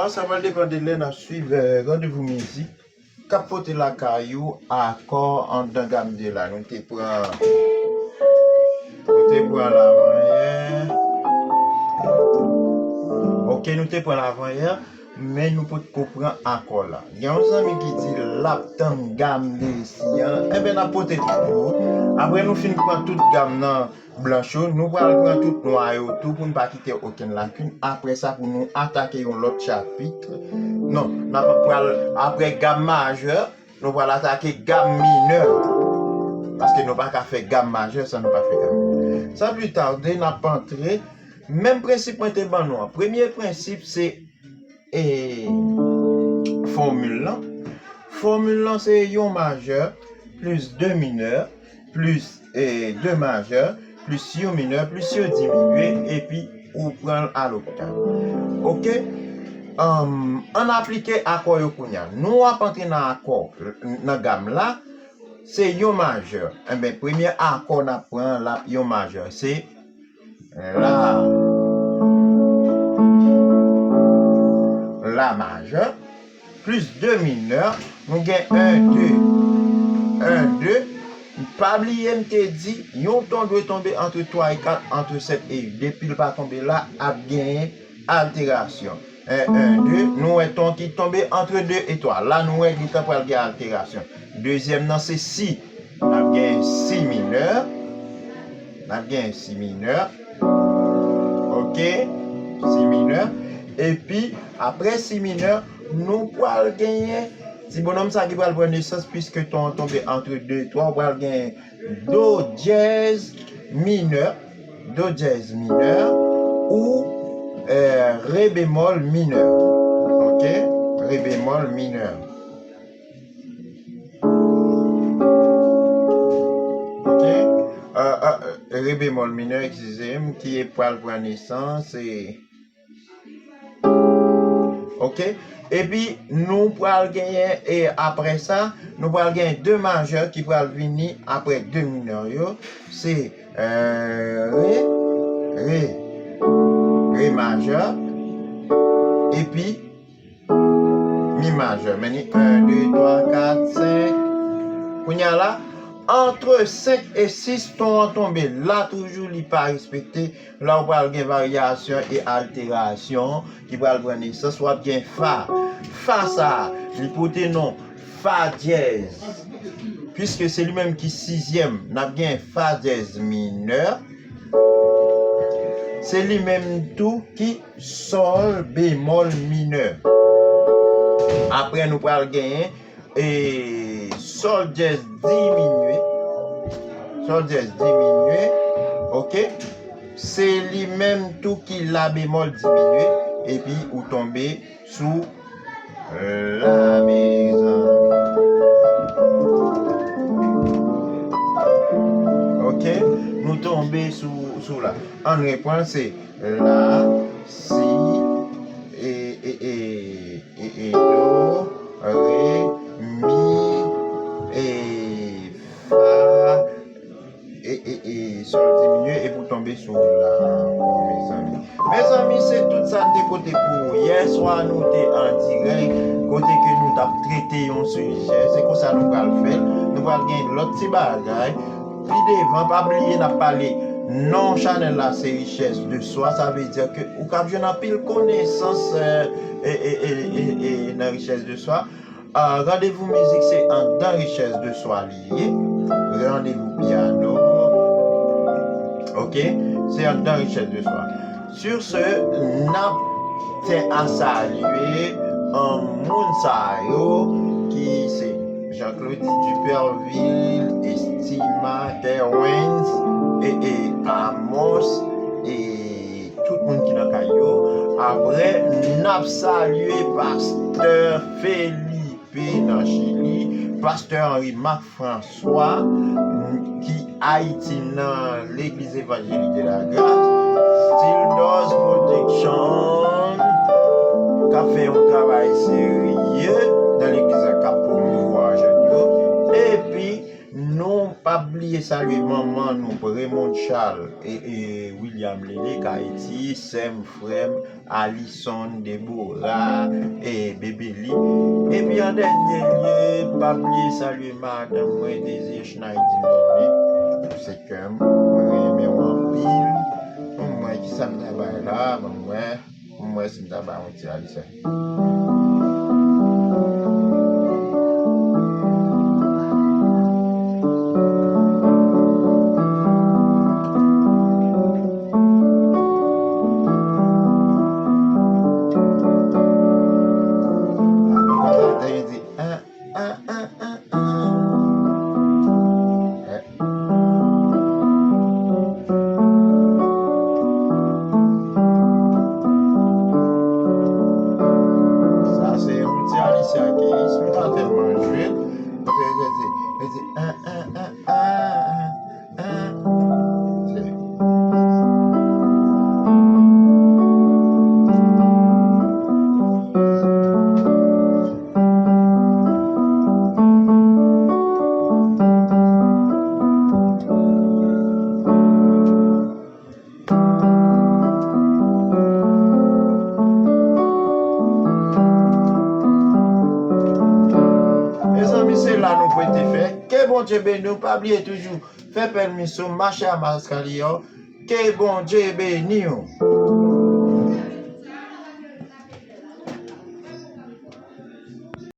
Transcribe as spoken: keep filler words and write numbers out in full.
Sa pral depann de lè n ap swiv, eh, Randevou Mizik k ap pote lakay ou akò anndan gam de la. Nou te pran, nou te pran lavanyè. Ok, nou te pran lavanyè, men nou potko pran akò la. Gen yon zanmi ki di l ap tann gam de isi an. Enben, n ap pote li pou ou. Apre nou fin pran tout gam nan blanch yo, nou pral pran tout nwa yo tou pou n pa kite okenn lakin. Apre sa, pou nou atake yon lòt chapit. Non, n ap pral, apre gam majè, nou pral atake gam minè. Paske nou pa ka fè gam majè san nou pa fè gam minè. San pli tade, n ap antre. Menm prensip mwen te ban nou an. Premye prensip, se e, fòmil lan. Fòmil lan se yon majè plis de minè plis, e, de majè plis yon minè plis yo diminye epi ou pran l a loktav. Ok? Ann, ann aplike akò yo kounye a. Nou ap antre nan akò, nan gam la, se yon majè. Enben, premye akò n ap pran, l ap yon majè. Se la, la majè, plis de minè, nou gen en, de, en, de. Pa bliye m te di, yon ton dwe tonbe antre twa e kat, antre sèt e uit. Depi l pa tonbe la, ap genyen alterasyon. En, en, de, nou wè ton ki tonbe antre de e twa. La, nou wè gentan pral gen alterasyon. Dezyèm nan, se si. N ap gen si minè. N ap gen si minè. Ok? Si minè. Epi, apre si minè, nou pral genyen ti bonòm sa ki pral pran nesans, piske ton an tonbe antre de e twa, ou pral genyen do dyèz minè, do dyèz minè, ou, eh, re bemòl minè. Ok? Re bemòl minè. Ok? Eh, eh, re bemòl minè, eskize m, ki pral pran nesans, e Ok? Epi, nou pral genyen, e apre sa, nou pral genyen de majè ki pral vini apre de minè yo. Se, eh, re, re, re majè, epi mi majè. Men ni en, de, twa, kat, senk. Kounye a la, antre senk e sis, ton an tonbe la toujou, li pa respekte. La, ou pral gen varyasyon e alterasyon ki pral pran nesans. W ap gen fa. Fa sa a, li pote non fa dyèz. Piske se li menm ki sizyèm, n ap gen fa dyèz minè. Se li menm tou ki sòl bemòl minè. Apre, nou pral genyen e sòl dyèz diminye. Sòl dyèz diminye. Ok? Se li menm tou ki la bemòl diminye. Epi ou tonbe sou la, mezanmi. Ok? Nou tonbe sou, sou la. Ann reprann, se la, si, e, e, e, e, e, do, re, mi, e, fa, e, e, e, sòl diminye, epi w tonbe sou la ankò, mezanmi. Mezanmi, se tout sa n te pote pou ou yè swa. Nou te an dirèk, kote ke nou t ap trete yon sijè. Se konsa nou pral fè l. Nou pral gen lòt ti bagay. Pi devan, pa bliye n ap pale non chanèl la, se Richesse de Soi. Sa vle di ke ou kab jwenn anpil konesans, eh, eh, eh, eh, eh, eh, nan Richesse de Soi. Ah, Randevou Mizik se anndan Richesse de Soi li ye. Randevou Piano. Ok? Se anndan Richesse de Soi. Sur ce, n ap tyen a salye, um, moun sa yo ki se Jean-Claude Duperville, Estima, Terwens, e, e Amos, e tout moun ki nan kay yo. Apre, n ap salye pastè Felipe nan Chili, pastè Henri Marc François, ki Ayiti nan Legliz Evanjelik de la Gras, Still Doors Production, k ap fè yon travay serye nan legliz la, k ap pwomouvwa jèn yo. Epi, nou p ap bliye salye manman nou, Raymond Charles, e, e, William Lele, k Ayiti, sè m, frè m, Alison, Deborah, e, Bebe Li. Epi an dènye lye, pa bliye salye madanm mwen, Désir Schneidin Lele. Se kè m, mwen renmen w anpil. Mwen, kisa m ta bay la? Ban m wè. Ban m wè si m ta bay yon ti Alisa. Konsa, te di, ah, ah, ah, ah, ah. Eh. Sa se yon ti Alicia Keys, m pa tèlman jwe l. Paske li di, li di, ah, ah, ah, ah, ah, ah. Se. Mezanmi, se la nou prete fè. Ke Bondye beni w. Pa bliye toujou fè pèmisyon, mache a eskalye yo. Ke Bondye beni w.